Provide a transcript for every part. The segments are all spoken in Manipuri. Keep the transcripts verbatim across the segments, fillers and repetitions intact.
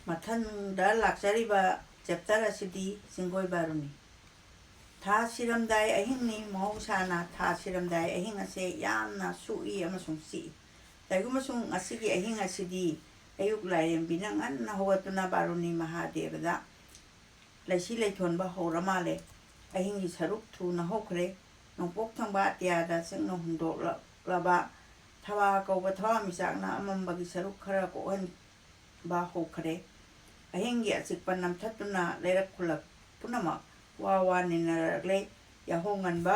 ꯃꯊꯪꯗ ꯂꯥꯛꯆꯔꯤꯕ chapter ꯑꯁꯤꯗꯤ ꯆꯤꯡꯒꯣꯏ ꯕꯥꯔꯨꯅꯤ꯫ ꯊꯥ ꯁꯤꯔꯝꯗꯥꯏ ꯑꯍꯤꯡꯅꯤ꯫ ꯃꯍꯧꯁꯥꯅ ꯊꯥ ꯁꯤꯔꯝꯗꯥꯏ ꯑꯍꯤꯡ ꯑꯁꯦ ꯌꯥꯝꯅ ꯁꯣꯛꯏ ꯑꯃꯁꯨꯡ ꯆꯤꯛꯏ꯫ ꯀꯔꯤꯒꯨꯝꯕꯁꯨꯡ ꯉꯁꯤꯒꯤ ꯑꯍꯤꯡ ꯑꯁꯤꯗꯤ ꯑꯌꯨꯛ ꯂꯥꯏꯔꯦꯝꯕꯤꯅ ꯉꯟꯅ ꯍꯧꯒꯠꯇꯨꯅ ꯕꯥꯔꯨꯅꯤ ꯃꯍꯥꯗꯦꯕꯗ ꯂꯩꯁꯤ ꯂꯩꯊꯣꯟꯕ ꯍꯧꯔ ꯃꯥꯜꯂꯦ꯫ ꯑꯍꯤꯡꯒꯤ ꯁꯔꯨꯛ ꯊꯨꯅ ꯍꯧꯈ꯭ꯔꯦ꯫ ꯅꯣꯡꯄꯣꯛ ꯊꯪꯕ ꯑꯇꯤꯌꯥꯗ ꯆꯤꯡꯅ ꯍꯨꯝꯗꯣꯛꯂꯛꯂꯕ ꯊꯋꯥ ꯀꯧꯕ ꯊꯋꯥꯟꯃꯤꯆꯥꯛꯅ ꯑꯃꯝꯕꯒꯤ ꯁꯔꯨꯛ ꯈꯔ ꯀꯣꯛꯍꯟꯕ ꯍꯧꯈ꯭ꯔꯦ꯫ ꯑꯍꯤꯡꯒꯤ ꯑꯆꯤꯛꯄ ꯅꯝꯊꯠꯇꯨꯅ ꯂꯩꯔꯛ ꯈꯨꯜꯂꯛ ꯄꯨꯝꯅꯃꯛ ꯋꯥ ꯋꯥ ꯅꯤꯟꯅꯔꯛꯂꯦ꯫ ꯌꯥꯍꯧ ꯉꯟꯕ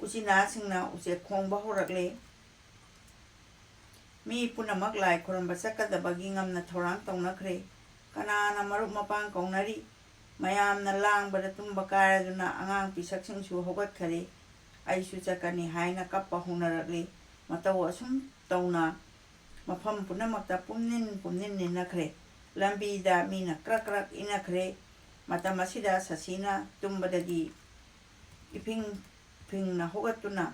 ꯎꯆꯤꯅꯥꯁꯤꯡꯅ ꯎꯆꯦꯛ ꯈꯣꯡꯕ ꯍꯧꯔꯛꯂꯦ꯫ ꯃꯤ ꯄꯨꯝꯅꯃꯛ ꯂꯥꯏ ꯈꯨꯔꯨꯝꯕ ꯆꯠꯀꯗꯕꯒꯤ ꯉꯝꯅ ꯊꯧꯔꯥꯡ ꯇꯧꯅꯈ꯭ꯔꯦ꯫ ꯀꯅꯥꯅ ꯃꯔꯨꯞ ꯃꯄꯥꯡ ꯀꯧꯅꯔꯤ? ꯃꯌꯥꯝꯅ ꯂꯥꯡꯕꯗ ꯇꯨꯝꯕ ꯀꯥꯏꯔꯗꯨꯅ ꯑꯉꯥꯡ ꯄꯤꯁꯛꯁꯤꯡꯁꯨ ꯍꯧꯒꯠꯈꯔꯦ꯫ ꯑꯩꯁꯨ ꯆꯠꯀꯅꯤ ꯍꯥꯏꯅ ꯀꯞꯄ ꯍꯧꯅꯔꯛꯂꯦ꯫ ꯃꯇꯧ ꯑꯁꯨꯝ ꯇꯧꯅ ꯃꯐꯝ ꯄꯨꯝꯅꯃꯛꯇ ꯄꯨꯝꯅꯤꯟ ꯄꯨꯝꯅꯤꯟ ꯅꯤꯟꯅꯈ꯭ꯔꯦ꯫ ꯂꯝꯕꯤꯗ ꯃꯤꯅ ꯀ꯭ꯔꯛ ꯀ꯭ꯔꯛ ꯏꯟꯅꯈ꯭ꯔꯦ꯫ ꯃꯇꯝ ꯑꯁꯤꯗ ꯁꯁꯤꯅ ꯇꯨꯝꯕꯗꯒꯤ ꯏꯐꯤꯡ ꯐꯤꯡꯅ ꯍꯧꯒꯠꯇꯨꯅ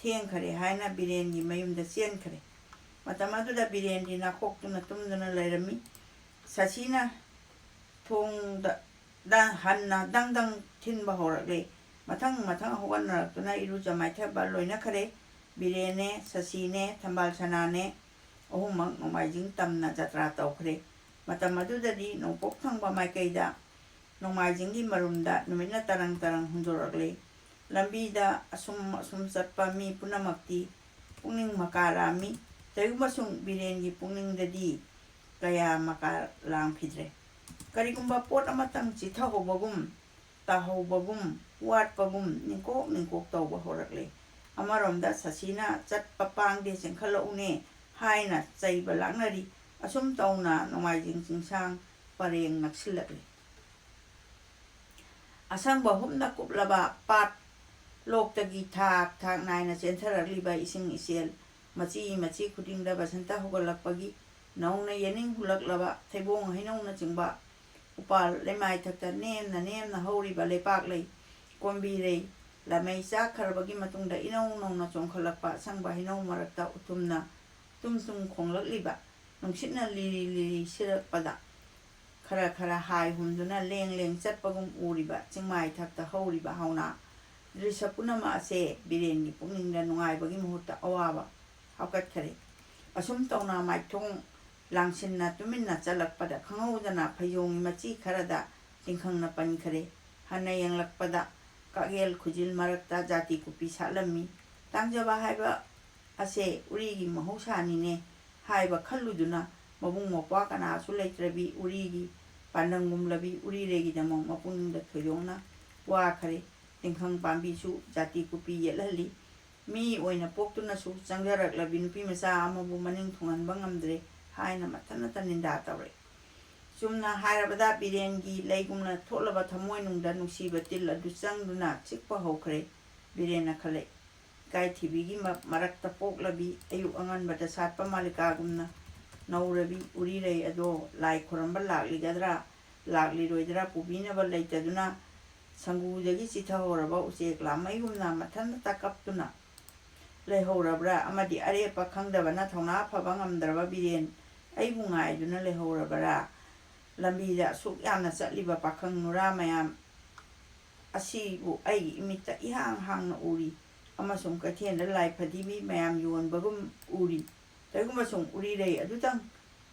ꯊꯦꯡꯈꯔꯦ ꯍꯥꯏꯅ ꯕꯤꯔꯦꯟꯒꯤ ꯃꯌꯨꯝꯗ ꯆꯦꯟꯈꯔꯦ꯫ ꯃꯇꯝ ꯑꯗꯨꯗ ꯕꯤꯔꯦꯟꯗꯤ ꯅꯥꯈꯣꯛꯇꯨꯅ ꯇꯨꯝꯗꯨꯅ ꯂꯩꯔꯝꯃꯤ꯫ ꯁꯁꯤꯅ ꯊꯣꯡꯗ ꯗ-, ꯍꯟꯅ ꯗꯪ ꯗꯪ ꯊꯤꯟꯕ ꯍꯧꯔꯛꯂꯦ꯫ ꯃꯊꯪ ꯃꯊꯪ ꯍꯧꯒꯠꯅꯔꯛꯇꯨꯅ ꯏꯔꯨꯖ ꯃꯥꯏꯊꯕ ꯂꯣꯏꯅꯈꯔꯦ꯫ ꯕꯤꯔꯦꯟꯅꯦ, ꯁꯁꯤꯅꯦ, ꯊꯝꯕꯥꯜ ꯁꯅꯥꯅꯦ, ꯑꯍꯨꯝꯃꯛ ꯅꯣꯡꯃꯥꯏꯖꯤꯡ ꯇꯝꯅ ꯖꯇ꯭ꯔꯥ ꯇꯧꯈ꯭ꯔꯦ꯫ ꯃꯇꯝ ꯑꯗꯨꯗꯗꯤ ꯅꯣꯡꯄꯣꯛ ꯊꯪꯕ ꯃꯥꯏꯀꯩꯗ ꯅꯣꯡꯃꯥꯏꯖꯤꯡꯒꯤ ꯃꯔꯨꯝꯗ ꯅꯨꯃꯤꯠꯅ ꯇꯔꯪ ꯇꯔꯪ ꯍꯨꯝꯗꯣꯔꯛꯂꯦ꯫ ꯂꯝꯕꯤꯗ ꯑꯁꯨꯝ ꯑꯁꯨꯝ ꯆꯠꯄ ꯃꯤ ꯄꯨꯝꯅꯃꯛꯇꯤ ꯄꯨꯛꯅꯤꯡ ꯃꯀꯥ ꯂꯥꯝꯃꯤ꯫ ꯇꯧꯏꯒꯨꯝꯕꯁꯨꯡ ꯕꯤꯔꯦꯟꯒꯤ ꯄꯨꯛꯅꯤꯡꯗꯗꯤ ꯀꯌꯥ ꯃꯀꯥ ꯂꯥꯝꯈꯤꯗ꯭ꯔꯦ꯫ ꯀꯔꯤꯒꯨꯝꯕ ꯄꯣꯠ ꯑꯃꯇꯪ ꯆꯤꯊꯍꯧꯕꯒꯨꯝ, ꯇꯥꯍꯧꯕꯒꯨꯝ, ꯋꯥꯠꯄꯒꯨꯝ ꯅꯤꯡꯀꯣꯛ ꯅꯤꯡꯀꯣꯛ ꯇꯧꯕ ꯍꯧꯔꯛꯂꯦ꯫ ꯑꯃꯔꯣꯝꯗ ꯁꯁꯤꯅ "ꯆꯠꯄ ꯄꯥꯡꯗꯦ, ꯆꯦꯟꯈꯠꯂꯛꯎꯅꯦ" ꯍꯥꯏꯅ ꯆꯩꯕ ꯂꯥꯛꯅꯔꯤ꯫ ꯑꯁꯨꯝ ꯇꯧꯅ ꯅꯣꯡꯃꯥꯏꯖꯤꯡ ꯆꯤꯡꯁꯥꯡ ꯄꯔꯦꯡ ꯅꯛꯁꯤꯜꯂꯛꯂꯦ꯫ ꯑꯁꯪꯕ ꯍꯨꯞꯅ ꯀꯨꯞꯂꯕ ꯄꯥꯠ ꯂꯣꯛꯇꯒꯤ ꯊꯥꯛ ꯊꯥꯛ ꯅꯥꯏꯅ ꯆꯦꯟꯊꯔꯛꯂꯤꯕ ꯏꯁꯤꯡ ꯏꯆꯦꯜ ꯃꯆꯤ ꯃꯆꯤ ꯈꯨꯗꯤꯡꯗ ꯕꯁꯟꯇ ꯍꯧꯒꯠꯂꯛꯄꯒꯤ ꯅꯧꯅ ꯌꯦꯅꯤꯡ ꯍꯨꯜꯂꯛꯂꯕ ꯊꯩꯕꯣꯡ ꯍꯩꯅꯧꯅꯆꯤꯡꯕ ꯎꯄꯥꯜ ꯂꯩꯃꯥꯏꯊꯛꯇ ꯅꯦꯝꯅ ꯅꯦꯝꯅ ꯍꯧꯔꯤꯕ ꯂꯩꯄꯥꯛꯂꯩ ꯀꯣꯝꯕꯤꯔꯩ ꯂꯥꯃꯩ ꯆꯥꯛꯈ꯭ꯔꯕꯒꯤ ꯃꯇꯨꯡꯗ ꯏꯅꯧ ꯅꯧꯅ ꯆꯣꯡꯈꯠꯂꯛꯄ ꯑꯁꯪꯕ ꯍꯩꯅꯧ ꯃꯔꯛꯇ ꯎꯊꯨꯝꯅ ꯇꯨꯝ ꯇꯨꯝ ꯈꯣꯡꯂꯛꯂꯤꯕ ꯅꯨꯡꯁꯤꯠꯅ ꯂꯤꯔꯤ ꯂꯤꯔꯤ ꯁꯤꯔꯛꯄꯗ ꯈꯔ ꯈꯔ ꯍꯥꯏ ꯍꯨꯝꯗꯨꯅ ꯂꯦꯡ ꯂꯦꯡ ꯆꯠꯄꯒꯨꯝ ꯎꯔꯤꯕ ꯆꯤꯡꯃꯥꯏ ꯊꯛꯇ ꯍꯧꯔꯤꯕ ꯍꯧꯅꯥ ꯗ꯭ꯔꯤꯁ ꯄꯨꯝꯅꯃꯛ ꯑꯁꯦ ꯕꯤꯔꯦꯟꯒꯤ ꯄꯨꯛꯅꯤꯡꯗ ꯅꯨꯡꯉꯥꯏꯕꯒꯤ ꯃꯍꯨꯠꯇ ꯑꯋꯥꯕ ꯍꯥꯞꯀꯠꯈꯔꯦ꯫ ꯑꯁꯨꯝ ꯇꯧꯅ ꯃꯥꯏꯊꯣꯡ ꯂꯥꯡꯁꯤꯟꯅ ꯇꯨꯃꯤꯟꯅ ꯆꯠꯂꯛꯄꯗ ꯈꯪꯍꯧꯗꯅ ꯐꯩꯖꯣꯝꯒꯤ ꯃꯆꯤ ꯈꯔꯗ ꯇꯤꯡꯈꯪꯅ ꯄꯟꯈꯔꯦ꯫ ꯍꯟꯅ ꯌꯦꯡꯂꯛꯄꯗ ꯀꯥꯛꯌꯦꯜ ꯈꯨꯖꯤꯜ ꯃꯔꯛꯇ ꯖꯥꯇꯤ ꯀꯨꯞꯄꯤ ꯁꯥꯠꯂꯝꯃꯤ꯫ ꯇꯥꯡꯖꯕ ꯍꯥꯏꯕ ꯑꯁꯦ ꯎꯔꯤꯒꯤ ꯃꯍꯧꯁꯥꯅꯤꯅꯦ ꯍꯥꯏꯕ ꯈꯜꯂꯨꯗꯨꯅ ꯃꯕꯨꯡ ꯃꯧꯄ꯭ꯋꯥ ꯀꯅꯥꯁꯨ ꯂꯩꯇ꯭ꯔꯕꯤ ꯎꯔꯤꯒꯤ ꯄꯥꯟꯗꯝꯒꯨꯝꯂꯕꯤ ꯎꯔꯤꯔꯩꯒꯤꯗꯃꯛ ꯃꯄꯨꯛꯅꯤꯡꯗ ꯊꯣꯏꯗꯣꯛꯅ ꯋꯥꯈꯔꯦ꯫ ꯇꯤꯡꯈꯪ ꯄꯥꯝꯕꯤꯁꯨ ꯖꯥꯇꯤ ꯀꯨꯞꯄꯤ ꯌꯦꯠꯍꯜꯂꯤ꯫ ꯃꯤ ꯑꯣꯏꯅ ꯄꯣꯛꯇꯨꯅꯁꯨ ꯆꯪꯖꯔꯛꯂꯕꯤ ꯅꯨꯄꯤ ꯃꯆꯥ ꯑꯃꯕꯨ ꯃꯅꯤꯡ ꯊꯨꯡꯍꯟꯕ ꯉꯝꯗ꯭ꯔꯦ ꯍꯥꯏꯅ ꯃꯊꯟ ꯃꯊꯟ ꯅꯤꯟꯗꯥ ꯇꯧꯔꯛꯏ꯫ ꯆꯨꯝꯅ ꯍꯥꯏꯔꯕꯗ ꯕꯤꯔꯦꯟꯒꯤ ꯂꯩꯒꯨꯝꯅ ꯊꯣꯛꯂꯕ ꯊꯃꯣꯏꯅꯨꯡꯗ ꯅꯨꯡꯁꯤꯕ ꯇꯤꯜ ꯑꯗꯨ ꯆꯪꯗꯨꯅ ꯆꯤꯛꯄ ꯍꯧꯈ꯭ꯔꯦ꯫ ꯕꯤꯔꯦꯟꯅ ꯈꯜꯂꯛꯏ, ꯏꯀꯥꯏꯊꯤꯕꯤꯒꯤ ꯃ-, ꯃꯔꯛꯇ ꯄꯣꯛꯂꯕꯤ ꯑꯌꯨꯛ ꯑꯉꯟꯕꯗ ꯁꯥꯠꯄ ꯃꯥꯂꯤꯀꯥꯒꯨꯝꯅ ꯅꯧꯔꯕꯤ ꯎꯔꯤꯔꯩ ꯑꯗꯣ ꯂꯥꯏ ꯈꯨꯔꯝꯕ ꯂꯥꯛꯂꯤꯒꯗ꯭ꯔꯥ ꯂꯥꯛꯂꯤꯔꯣꯏꯗ꯭ꯔꯥ ꯄꯨꯕꯤꯅꯕ ꯂꯩꯇꯗꯨꯅ ꯁꯪꯒꯨꯗꯒꯤ ꯆꯤꯊꯍꯧꯔꯕ ꯎꯆꯦꯛ ꯂꯥꯃꯩꯒꯨꯝꯅ ꯃꯊꯟꯇ ꯀꯞꯇꯨꯅ ꯂꯩꯍꯧꯔꯕ꯭ꯔꯥ ꯑꯃꯗꯤ ꯑꯔꯦꯞꯄ ꯈꯪꯗꯕꯅ ꯊꯧꯅꯥ ꯐꯕ ꯉꯝꯗ꯭ꯔꯕ ꯕꯤꯔꯦꯟ ꯑꯩꯕꯨ ꯉꯥꯏꯗꯨꯅ ꯂꯩꯍꯧꯔꯕꯔꯥ? ꯂꯝꯕꯤꯗ ꯑꯁꯨꯛ ꯌꯥꯝꯅ ꯆꯠꯂꯤꯕ ꯄꯥꯈꯪ ꯅꯨꯔꯥ ꯃꯌꯥꯝ ꯑꯁꯤꯕꯨ ꯑꯩꯒꯤ ꯏꯃꯤꯠꯇ ꯏꯍꯥꯡ ꯍꯥꯡꯅ ꯎꯔꯤ ꯑꯃꯁꯨꯡ ꯀꯩꯊꯦꯜꯗ ꯂꯥꯏ ꯐꯗꯤꯕꯤ ꯃꯌꯥꯝ ꯌꯣꯟꯕꯒꯨꯝ ꯎꯔꯤ꯫ ꯀꯔꯤꯒꯨꯝꯕ ꯁꯨꯝ ꯎꯔꯤꯔꯩ ꯑꯗꯨꯇꯪ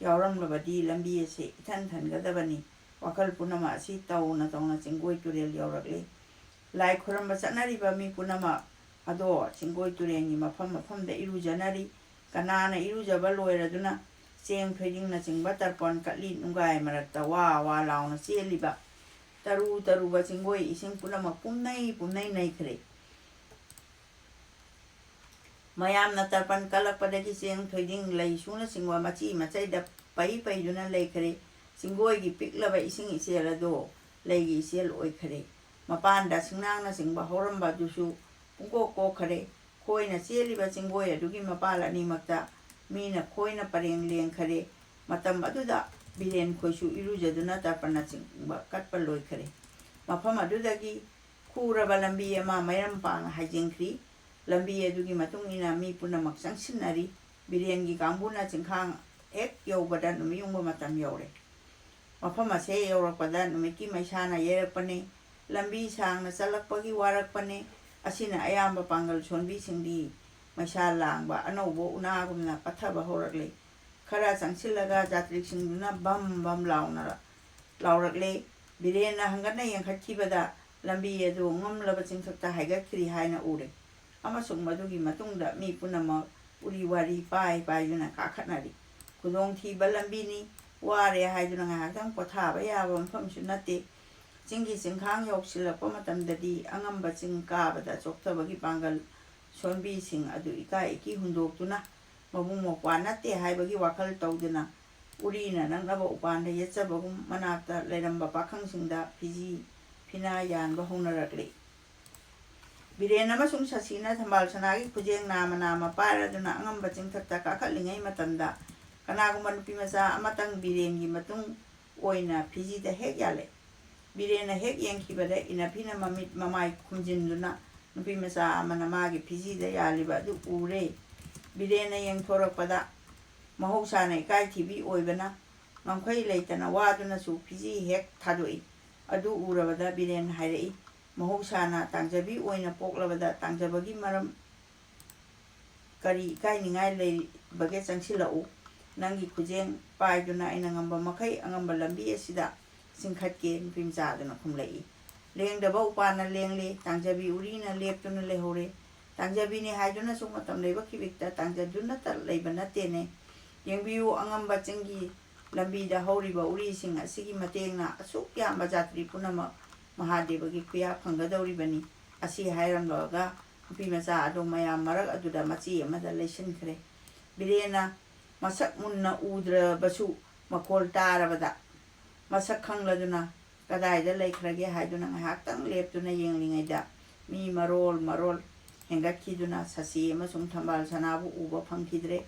ꯌꯥꯎꯔꯝꯂꯕꯗꯤ ꯂꯝꯕꯤ ꯑꯁꯤ ꯏꯊꯟ ꯊꯟꯒꯗꯕꯅꯤ꯫ ꯋꯥꯈꯜ ꯄꯨꯝꯅꯃꯛ ꯑꯁꯤ ꯇꯧꯅ ꯇꯧꯅ ꯆꯤꯡꯒꯣꯏ ꯇꯨꯔꯦꯜ ꯌꯧꯔꯛꯂꯤ꯫ ꯂꯥꯏ ꯈꯨꯔꯝꯕ ꯆꯠꯅꯔꯤꯕ ꯃꯤ ꯄꯨꯝꯅꯃꯛ ꯑꯗꯣ ꯆꯤꯡꯒꯣꯏ ꯇꯨꯔꯦꯜꯒꯤ ꯃꯐꯝ ꯃꯐꯝꯗ ꯏꯔꯨꯖꯅꯔꯤ꯫ ꯀꯅꯥꯅ ꯏꯔꯨꯖꯕ ꯂꯣꯏꯔꯗꯨꯅ ꯆꯦꯡ ꯊꯣꯏꯗꯤꯡꯅꯆꯤꯡꯕ ꯇꯔꯄꯣꯟ ꯀꯠꯂꯤ꯫ ꯅꯨꯡꯒꯥꯏ ꯃꯔꯛꯇ ꯋꯥ ꯋꯥ ꯂꯥꯎꯅ ꯆꯦꯜꯂꯤꯕ ꯇꯔꯨ ꯇꯔꯨꯕ ꯆꯤꯡꯒꯣꯏ ꯏꯁꯤꯡ ꯄꯨꯝꯅꯃꯛ ꯄꯨꯝꯅꯩ ꯄꯨꯝꯅꯩ ꯅꯩꯈ꯭ꯔꯦ꯫ ꯃꯌꯥꯝꯅ ꯇꯔꯄꯟ ꯀꯠꯂꯛꯄꯗꯒꯤ ꯆꯦꯡ ꯊꯣꯏꯗꯤꯡ ꯂꯩ ꯁꯨꯅꯆꯤꯡꯕ ꯃꯆꯤ ꯃꯆꯩꯗ ꯄꯩ ꯄꯩꯗꯨꯅ ꯂꯩꯈ꯭ꯔꯦ꯫ ꯆꯤꯡꯒꯣꯏꯒꯤ ꯄꯤꯛꯂꯕ ꯏꯁꯤꯡ ꯏꯆꯦꯜ ꯑꯗꯣ ꯂꯩꯒꯤ ꯏꯆꯦꯜ ꯑꯣꯏꯈ꯭ꯔꯦ꯫ ꯃꯄꯥꯟꯗ ꯁꯤꯡꯅꯥꯡꯅꯆꯤꯡꯕ ꯍꯧꯔꯝꯕ ꯑꯗꯨꯁꯨ ꯄꯨꯡꯀꯣꯛ ꯀꯣꯛꯈ꯭ꯔꯦ꯫ ꯈꯣꯏꯅ ꯆꯦꯜꯂꯤꯕ ꯆꯤꯡꯒꯣꯏ ꯑꯗꯨꯒꯤ ꯃꯄꯥꯜ ꯑꯅꯤꯃꯛꯇ ꯃꯤꯅ ꯈꯣꯏꯅ ꯄꯔꯦꯡ ꯂꯦꯡꯈꯔꯦ꯫ ꯃꯇꯝ ꯑꯗꯨꯗ ꯕꯤꯔꯦꯟ ꯈꯣꯏꯁꯨ ꯏꯔꯨꯖꯗꯨꯅ ꯇꯔꯄꯟꯅꯆꯤꯡꯕ ꯀꯠꯄ ꯂꯣꯏꯈꯔꯦ꯫ ꯃꯐꯝ ꯑꯗꯨꯗꯒꯤ ꯈꯨꯔꯕ ꯂꯝꯕꯤ ꯑꯃ ꯃꯩꯔꯝ ꯄꯥꯡꯅ ꯍꯥꯏꯖꯤꯟꯈ꯭ꯔꯤ꯫ ꯂꯝꯕꯤ ꯑꯗꯨꯒꯤ ꯃꯇꯨꯡ ꯏꯟꯅ ꯃꯤ ꯄꯨꯝꯅꯃꯛ ꯆꯪꯁꯤꯟꯅꯔꯤ꯫ ꯕꯤꯔꯦꯟꯒꯤ ꯀꯥꯡꯕꯨꯅ ꯆꯤꯡꯈꯥꯡ ꯍꯦꯛ ꯌꯧꯕꯗ ꯅꯨꯃꯤꯠ ꯌꯨꯡꯕ ꯃꯇꯝ ꯌꯧꯔꯦ꯫ ꯃꯐꯝ ꯑꯁꯦ ꯌꯧꯔꯛꯄꯗ ꯅꯨꯃꯤꯠꯀꯤ ꯃꯩꯁꯥꯅ ꯌꯩꯔꯛꯄꯅꯤ꯫ ꯂꯝꯕꯤ ꯁꯥꯡꯅ ꯆꯠꯂꯛꯄꯒꯤ ꯋꯥꯔꯛꯄꯅꯤ꯫ ꯑꯁꯤꯅ ꯑꯌꯥꯝꯕ ꯄꯥꯡꯒꯜ ꯁꯣꯟꯕꯤꯁꯤꯡꯗꯤ ꯃꯩꯁꯥ ꯂꯥꯡꯕ, ꯑꯅꯧꯕ ꯎꯅꯥꯒꯨꯝꯅ ꯄꯠꯊꯕ ꯍꯧꯔꯛꯂꯤ꯫ ꯈꯔ ꯆꯪꯁꯤꯜꯂꯒ ꯖꯥꯇ꯭ꯔꯤꯛꯁꯤꯡꯗꯨꯅ ꯚꯝ ꯚꯝ ꯂꯥꯎꯅ ꯂꯥꯎꯔꯛꯂꯦ꯫ ꯕꯤꯔꯦꯟꯅ ꯍꯪꯒꯠꯅ ꯌꯦꯡꯈꯠꯈꯤꯕꯗ ꯂꯝꯕꯤ ꯑꯗꯨ ꯉꯝꯂꯕ ꯆꯤꯡꯊꯛꯇ ꯍꯥꯏꯒꯠꯈ꯭ꯔꯤ ꯍꯥꯏꯅ ꯎꯔꯦ꯫ ꯑꯃꯁꯨꯡ ꯃꯗꯨꯒꯤ ꯃꯇꯨꯡꯗ ꯃꯤ ꯄꯨꯝꯅꯃꯛ ꯎꯔꯤ ꯋꯥꯔꯤ ꯄꯥꯏ ꯄꯥꯏꯗꯨꯅ ꯀꯥꯈꯠꯅꯔꯤ꯫ ꯈꯨꯗꯣꯡꯊꯤꯕ ꯂꯝꯕꯤꯅꯤ, ꯋꯥꯔꯦ ꯍꯥꯏꯗꯨꯅ ꯉꯥꯏꯍꯥꯛꯇꯪ ꯄꯣꯊꯥꯕ ꯌꯥꯕ ꯃꯐꯝꯁꯨ ꯅꯠꯇꯦ꯫ ꯆꯤꯡꯒꯤ ꯆꯤꯡꯈꯥꯡ ꯌꯧꯁꯤꯜꯂꯛꯄ ꯃꯇꯝꯗꯗꯤ ꯑꯉꯝꯕ ꯆꯤꯡ ꯀꯥꯕꯗ ꯆꯣꯛꯊꯕꯒꯤ ꯄꯥꯡꯒꯜ ꯁꯣꯟꯕꯤꯁꯤꯡ ꯑꯗꯨ ꯏꯀꯥꯏ ꯏꯀꯤ ꯍꯨꯟꯗꯣꯛꯇꯨꯅ ꯃꯕꯨꯡ ꯃꯧꯄ꯭ꯋꯥ ꯅꯠꯇꯦ ꯍꯥꯏꯕꯒꯤ ꯋꯥꯈꯜ ꯇꯧꯗꯨꯅ ꯎꯔꯤꯅ ꯅꯛꯅꯕ ꯎꯄꯥꯟꯗ ꯌꯦꯠꯆꯕꯒꯨꯝ ꯃꯅꯥꯛꯇ ꯂꯩꯔꯝꯕ ꯄꯥꯈꯪꯁꯤꯡꯗ ꯐꯤꯖꯤ ꯐꯤꯅꯥ ꯌꯥꯟꯕ ꯍꯧꯅꯔꯛꯂꯤ꯫ ꯕꯤꯔꯦꯟ ꯑꯃꯁꯨꯡ ꯁꯁꯤꯅ ꯊꯝꯕꯥꯜ ꯁꯅꯥꯒꯤ ꯈꯨꯖꯦꯡ ꯅꯥꯃ ꯅꯥꯃ ꯄꯥꯏꯔꯗꯨꯅ ꯑꯉꯝꯕ ꯆꯤꯡꯊꯛꯇ ꯀꯥꯈꯠꯂꯤꯉꯩ ꯃꯇꯝꯗ ꯀꯅꯥꯒꯨꯝꯕ ꯅꯨꯄꯤ ꯃꯆꯥ ꯑꯃꯇꯪ ꯕꯤꯔꯦꯟꯒꯤ ꯃꯇꯨꯡ ꯑꯣꯏꯅ ꯐꯤꯖꯤꯗ ꯍꯦꯛ ꯌꯥꯜꯂꯦ꯫ ꯕꯤꯔꯦꯟꯅ ꯍꯦꯛ ꯌꯦꯡꯈꯤꯕꯗ ꯏꯅꯐꯤꯅ ꯃꯃꯤꯠ ꯃꯃꯥꯏ ꯈꯨꯝꯖꯤꯟꯗꯨꯅ ꯅꯨꯄꯤ ꯃꯆꯥ ꯑꯃꯅ ꯃꯥꯒꯤ ꯐꯤꯖꯤꯗ ꯌꯥꯜꯂꯤꯕ ꯑꯗꯨ ꯎꯔꯦ꯫ ꯕꯤꯔꯦꯟꯅ ꯌꯦꯡꯊꯣꯔꯛꯄꯗ ꯃꯍꯧꯁꯥꯅ ꯏꯀꯥꯏꯊꯤꯕꯤ ꯑꯣꯏꯕꯅ ꯉꯝꯈꯩ ꯂꯩꯇꯅ ꯋꯥꯗꯨꯅꯁꯨ ꯐꯤꯖꯤ ꯍꯦꯛ ꯊꯥꯗꯣꯛꯏ꯫ ꯑꯗꯨ ꯎꯔꯕꯗ ꯕꯤꯔꯦꯟ ꯍꯥꯏꯔꯛꯏ, "ꯃꯍꯧꯁꯥꯅ ꯇꯥꯡꯖꯕꯤ ꯑꯣꯏꯅ ꯄꯣꯛꯂꯕꯗ ꯇꯥꯡꯖꯕꯒꯤ ꯃꯔꯝ ꯀꯔꯤ ꯏꯀꯥꯏꯅꯤꯡꯉꯥꯏ ꯂꯩꯕꯒꯦ? ꯆꯪꯁꯤꯜꯂꯛꯎ꯫ ꯅꯪꯒꯤ ꯈꯨꯖꯦꯡ ꯄꯥꯏꯗꯨꯅ ꯑꯩꯅ ꯉꯝꯕ ꯃꯈꯩ ꯑꯉꯝꯕ ꯂꯝꯕꯤ ꯑꯁꯤꯗ ꯆꯤꯡꯈꯠꯀꯦ," ꯅꯨꯄꯤ ꯃꯆꯥ ꯑꯗꯨꯅ ꯈꯨꯝꯂꯛꯏ꯫ ꯂꯦꯡꯗꯕ ꯎꯄꯥꯟꯅ ꯂꯦꯡꯂꯦ꯫ ꯇꯥꯡꯖꯕꯤ ꯎꯔꯤꯅ ꯂꯦꯞꯇꯨꯅ ꯂꯩꯍꯧꯔꯦ꯫ ꯇꯥꯡꯖꯕꯤꯅꯤ ꯍꯥꯏꯗꯨꯅꯁꯨ ꯃꯇꯝ ꯂꯩꯕ ꯈꯤꯕꯤꯛꯇ ꯇꯥꯡꯖꯗꯨꯅꯇ ꯂꯩꯕ ꯅꯠꯇꯦꯅꯦ꯫ ꯌꯦꯡꯕꯤꯌꯨ, ꯑꯉꯝꯕ ꯆꯤꯡꯒꯤ ꯂꯝꯕꯤꯗ ꯍꯧꯔꯤꯕ ꯎꯔꯤꯁꯤꯡ ꯑꯁꯤꯒꯤ ꯃꯇꯦꯡꯅ ꯑꯁꯨꯛ ꯌꯥꯝꯕ ꯖꯥꯇ꯭ꯔꯤ ꯄꯨꯝꯅꯃꯛ ꯃꯍꯥꯗꯦꯕꯒꯤ ꯈꯨꯌꯥ ꯐꯪꯒꯗꯧꯔꯤꯕꯅꯤ꯫ ꯑꯁꯤ ꯍꯥꯏꯔꯝꯂꯒ ꯅꯨꯄꯤ ꯃꯆꯥ ꯑꯗꯨ ꯃꯌꯥꯝ ꯃꯔꯛ ꯑꯗꯨꯗ ꯃꯆꯦ ꯑꯃꯗ ꯂꯩꯁꯤꯟꯈ꯭ꯔꯦ꯫ ꯕꯤꯔꯦꯟꯅ ꯃꯁꯛ ꯃꯨꯟꯅ ꯎꯗ꯭ꯔꯕꯁꯨ ꯃꯈꯣꯜ ꯇꯥꯔꯕꯗ ꯃꯁꯛ ꯈꯪꯂꯗꯨꯅ ꯀꯗꯥꯏꯗ ꯂꯩꯈ꯭ꯔꯒꯦ ꯍꯥꯏꯗꯨꯅ ꯉꯥꯏꯍꯥꯛꯇꯪ ꯂꯦꯞꯇꯨꯅ ꯌꯦꯡꯂꯤꯉꯩꯗ ꯃꯤ ꯃꯔꯣꯜ ꯃꯔꯣꯜ ꯍꯦꯟꯒꯠꯈꯤꯗꯨꯅ ꯁꯁꯤ ꯑꯃꯁꯨꯡ ꯊꯝꯕꯥꯜ ꯁꯅꯥꯕꯨ ꯎꯕ ꯐꯪꯈꯤꯗ꯭ꯔꯦ꯫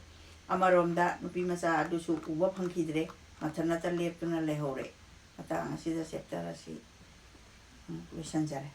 ꯑꯃꯔꯣꯝꯗ ꯅꯨꯄꯤ ꯃꯆꯥ ꯑꯗꯨꯁꯨ ꯎꯕ ꯐꯪꯈꯤꯗ꯭ꯔꯦ꯫ ꯃꯊꯟꯇ ꯂꯦꯞꯇꯨꯅ ꯂꯩꯍꯧꯔꯦ꯫ ꯃꯇꯥꯡ ꯑꯁꯤꯗ ꯆꯦꯞꯇꯔ ꯑꯁꯤ ꯂꯣꯏꯁꯤꯟꯖꯔꯦ꯫